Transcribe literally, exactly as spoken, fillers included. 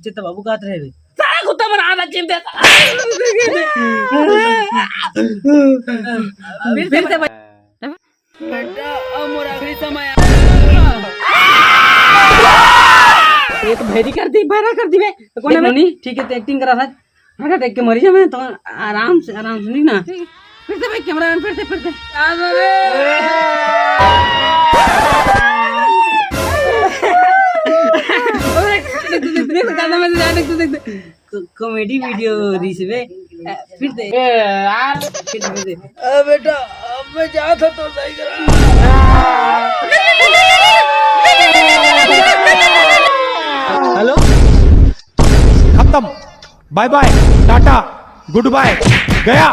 चित्त बाबू कहत रहे बे। सारा कुत्ता मन आधा चिर देता। फिर से भाई। बेटा, अब मोर आखिरी समय आ। एक भैरी कर दी, भैरा कर दी बे। कौन है बे? नहीं, ठीक है, तो एक्टिंग करा था। हटा, देख के मरी जा मैं तो। आराम से, आराम से, नहीं ना। फिर से भाई, कैमरामैन, फिर से, फिर से। कॉमेडी वीडियो रिहिस बे। फिर से। यार, फिर से, फिर से। अरे बेटा, अब मैं जात हंव तो सही करा। हेलो। खत्म। बाय बाय, टाटा, गुड बाय, गया।